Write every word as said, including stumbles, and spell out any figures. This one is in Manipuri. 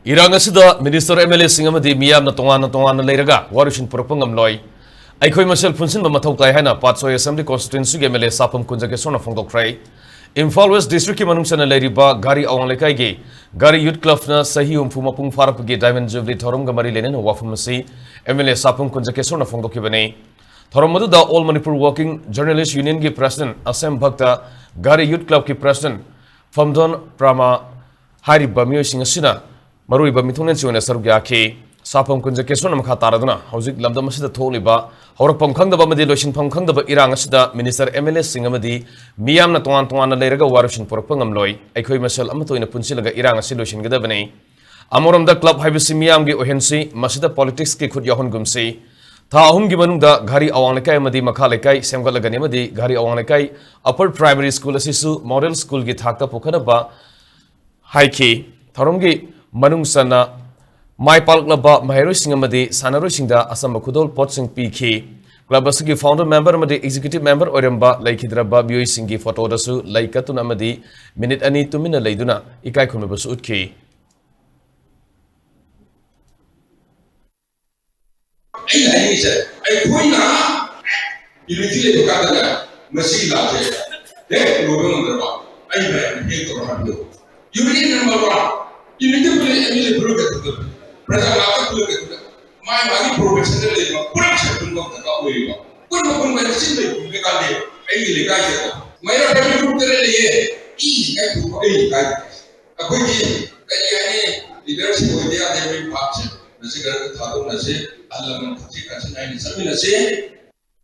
ꯏꯔꯥꯡ ꯑꯁꯤꯗ ꯃꯤꯅꯤꯁꯇꯔ, ꯑꯦꯝ ꯑꯦꯜ ꯑꯦꯁꯤꯡ ꯑꯃꯗꯤ ꯃꯤꯌꯥꯝꯅ ꯇꯣꯉꯥꯟꯅ ꯇꯣꯉꯥꯟꯅ ꯂꯩꯔꯒ ꯋꯥꯔꯣꯏꯁꯤꯟ ꯄꯨꯔꯛꯄ ꯉꯝꯂꯣꯏ꯫ ꯑꯩꯈꯣꯏ ꯃꯁꯦꯜ ꯄꯨꯟꯁꯤꯟꯕ ꯃꯊꯧ ꯇꯥꯏ ꯍꯥꯏꯅ ꯄꯥꯠꯁꯣꯏ ꯑꯦꯁꯦꯝꯕ꯭ꯂꯤ ꯀꯣꯟꯁꯇꯤꯇ꯭ꯋꯦꯟꯁꯤꯒꯤ ꯑꯦꯝ ꯑꯦꯜ ꯑꯦ ꯁꯥꯐꯝ ꯀꯨꯟꯖꯀꯦꯁꯣꯔꯅ ꯐꯣꯡꯗꯣꯛꯈ꯭ꯔꯦ꯫ ꯏꯝꯐꯥꯜ ꯋꯦꯁ ꯗꯤꯁꯇ꯭ꯔꯤꯛꯀꯤ ꯃꯅꯨꯡ ꯆꯟꯅ ꯂꯩꯔꯤꯕ ꯘꯔꯤ ꯑꯋꯥꯡ ꯂꯩꯀꯥꯏꯒꯤ ꯘꯔꯤ ꯌꯨꯠ ꯀ꯭ꯂꯕꯅ ꯆꯍꯤ ꯍꯨꯝꯐꯨ ꯃꯄꯨꯡ ꯐꯥꯔꯛꯄꯒꯤ ꯗꯥꯏꯃꯟ ꯖꯨꯕꯤꯂꯤ ꯊꯧꯔꯝꯒ ꯃꯔꯤ ꯂꯩꯅꯅ ꯋꯥꯐꯝ ꯑꯁꯤ ꯑꯦꯝ ꯑꯦꯜ ꯑꯦ ꯁꯥꯐꯝ ꯀꯨꯟꯖꯀꯦꯁꯣꯔꯅ ꯐꯣꯡꯗꯣꯛꯈꯤꯕꯅꯤ꯫ ꯊꯧꯔꯝ ꯑꯗꯨꯗ ꯑꯣꯜ ꯃꯅꯤꯄꯨꯔ ꯋꯥꯔꯀꯤꯡ ꯖꯔꯅꯦꯂꯤꯁ ꯌꯨꯅꯤꯌꯟꯒꯤ ꯄ꯭ꯔꯦꯁꯤꯗꯦꯟꯠ ꯑꯁꯦꯝ ꯚꯛꯇ, ꯘꯔꯤ ꯌꯨꯠ ꯀ꯭ꯂꯕꯀꯤ ꯄ꯭ꯔꯦꯁꯤꯗꯦꯟꯠ ꯐꯝꯗꯣꯟ ꯄ꯭ꯔꯃꯥ ꯍꯥꯏꯔꯤꯕ ꯃꯤꯑꯣꯏꯁꯤꯡ ꯑꯁꯤꯅ ꯃꯔꯨꯑꯣꯏꯕ ꯃꯤꯊꯨꯡꯂꯦꯟꯁꯤꯡ ꯑꯣꯏꯅ ꯁꯔꯨꯛ ꯌꯥꯈꯤ꯫ ꯁꯥꯐꯝ ꯀꯨꯟꯖꯀꯦꯁꯣꯔꯅ ꯃꯈꯥ ꯇꯥꯔꯗꯨꯅ ꯍꯧꯖꯤꯛ ꯂꯝꯗꯝ ꯑꯁꯤꯗ ꯊꯣꯛꯂꯤꯕ ꯍꯧꯔꯛꯐꯝ ꯈꯪꯗꯕ ꯑꯃꯗꯤ ꯂꯣꯏꯁꯤꯟꯐꯝ ꯈꯪꯗꯕ ꯏꯔꯥꯡ ꯑꯁꯤꯗ ꯃꯤꯅꯤꯁꯇꯔ, ꯑꯦꯝ ꯑꯦꯜ ꯑꯦꯁꯤꯡ ꯑꯃꯗꯤ ꯃꯤꯌꯥꯝꯅ ꯇꯣꯉꯥꯟ ꯇꯣꯉꯥꯟꯅ ꯂꯩꯔꯒ ꯋꯥꯔꯣꯏꯁꯤꯟ ꯄꯨꯔꯛꯄ ꯉꯝꯂꯣꯏ꯫ ꯑꯩꯈꯣꯏ ꯃꯁꯦꯜ ꯑꯃꯠꯇ ꯑꯣꯏꯅ ꯄꯨꯟꯁꯤꯜꯂꯒ ꯏꯔꯥꯡ ꯑꯁꯤ ꯂꯣꯏꯁꯤꯟꯒꯗꯕꯅꯤ꯫ ꯑꯃꯔꯣꯝꯗ ꯀ꯭ꯂꯕ ꯍꯥꯏꯕꯁꯤ ꯃꯤꯌꯥꯝꯒꯤ ꯑꯣꯏꯍꯟꯁꯤ, ꯃꯁꯤꯗ ꯄꯣꯂꯤꯇꯤꯛꯁꯀꯤ ꯈꯨꯠ ꯌꯥꯎꯍꯟꯒꯨꯝꯁꯤ꯫ ꯊꯥ ꯑꯍꯨꯝꯒꯤ ꯃꯅꯨꯡꯗ ꯘꯔꯤ ꯑꯋꯥꯡ ꯂꯩꯀꯥꯏ ꯑꯃꯗꯤ ꯃꯈꯥ ꯂꯩꯀꯥꯏ ꯁꯦꯝꯒꯠꯂꯒꯅꯤ ꯑꯃꯗꯤ ꯘꯔꯤ ꯑꯋꯥꯡ ꯂꯩꯀꯥꯏ ꯑꯄꯔ ꯄ꯭ꯔꯥꯏꯃꯔꯤ ꯁ꯭ꯀꯨꯜ ꯑꯁꯤꯁꯨ ꯃꯣꯗꯦꯜ ꯁ꯭ꯀꯨꯜꯒꯤ ꯊꯥꯛꯇ ꯄꯨꯈꯠꯅꯕ ꯍꯥꯏꯈꯤ꯫ ꯊꯧꯔꯝꯒꯤ ꯃꯅꯨꯡ ꯆꯟꯅ ꯃꯥꯏ ꯄꯥꯛꯂꯕ ꯃꯍꯩꯔꯣꯏꯁꯤꯡ ꯑꯃꯗꯤ ꯁꯥꯟꯅꯔꯣꯏꯁꯤꯡꯗ ꯑꯆꯝꯕ ꯈꯨꯗꯣꯜ ꯄꯣꯠꯁꯤꯡ ꯄꯤꯈꯤ꯫ ꯀ꯭ꯂꯕ ꯑꯁꯤꯒꯤ ꯐꯥꯎꯟꯗꯔ ꯃꯦꯝꯕꯔ ꯑꯃꯗꯤ ꯑꯦꯛꯖꯤꯀ꯭ꯌꯨꯇꯤꯚ ꯃꯦꯝꯕꯔ ꯑꯣꯏꯔꯝꯕ ꯂꯩꯈꯤꯗ꯭ꯔꯕ ꯃꯤꯑꯣꯏꯁꯤꯡꯒꯤ ꯐꯣꯇꯣꯗꯁꯨ ꯂꯩ ꯀꯠꯇꯨꯅ ꯑꯃꯗꯤ ꯃꯤꯅꯤꯠ ꯑꯅꯤ ꯇꯨꯃꯤꯟꯅ ꯂꯩꯗꯨꯅ ꯏꯀꯥꯏ ꯈꯨꯝꯅꯕꯁꯨ ꯎꯠꯈꯤ꯫ ꯑꯩꯅ ꯍꯥꯏꯅꯤꯡꯉꯤꯁꯦ, ꯑꯩꯈꯣꯏꯅ ꯌꯨꯅꯤꯇꯤ ꯂꯩꯕ ꯀꯥꯟꯗꯅꯦ, ꯃꯁꯤꯒꯤ ꯂꯥꯟꯁꯦ ꯍꯦꯛ ꯂꯣꯏꯕ ꯉꯝꯗ꯭ꯔꯕ, ꯑꯩ ꯃꯌꯥꯝ ꯍꯦꯛ ꯇꯧꯔ ꯍꯥꯏꯕꯤꯌꯨ꯫ ꯌꯨꯅꯤꯇꯤ ꯅꯝꯕꯔ ꯋꯥꯟ, ꯌꯨꯅꯤꯇꯤ ꯄꯨꯂꯤ-, ꯑꯦꯝ ꯑꯦꯜ ꯑꯦ ꯄꯨꯂꯞ ꯀꯩꯗꯧꯗꯣꯏꯅꯣ? ꯄ꯭ꯔꯖꯥ ꯉꯥꯛꯇ ꯄꯨꯂꯞ ꯀꯩꯗꯧꯗꯣꯏꯅꯣ? ꯃꯥꯏ ꯃꯥꯒꯤ ꯄ꯭ꯔꯣꯐꯦꯁꯟꯗ ꯂꯩꯕ ꯄꯨꯂꯞꯁꯦ ꯄꯨꯟꯕ ꯑꯃ ꯗꯔꯀꯥꯔ ꯑꯣꯏꯌꯦꯕ꯫ ꯄꯨꯟꯕ ꯄꯨꯟꯕ ꯍꯥꯏꯁꯦ ꯁꯤ ꯂꯩ ꯄꯨꯟꯕ ꯀꯥꯟꯗꯦ꯫ ꯑꯩꯒꯤ ꯂꯩꯀꯥꯏꯁꯦ ꯃꯩꯔꯥ ꯐꯦꯃꯤꯂꯤ ꯒ꯭ꯔꯨꯞ ꯇꯔꯦꯠ ꯂꯩꯌꯦ꯫ ꯑꯩ ꯂꯩꯀꯥꯏ ꯄꯨꯟꯕ, ꯑꯩ ꯂꯩꯀꯥꯏ꯫ ꯑꯩꯈꯣꯏꯒꯤ ꯀꯔꯤ ꯍꯥꯏꯅꯤ, ꯂꯤꯗꯔꯁꯤꯞ ꯑꯣꯏꯕ ꯌꯥꯗꯦ꯫ ꯑꯩꯈꯣꯏ ꯚꯥꯕꯁꯦ ꯃꯁꯤ ꯈꯔ ꯊꯥꯗꯣꯛꯅꯁꯤ, ꯑꯍꯜ ꯂꯃꯟ ꯊꯛꯁꯤ ꯈꯥꯁꯤ ꯅꯥꯏꯅ ꯆꯠꯃꯤꯟꯅꯁꯤ꯫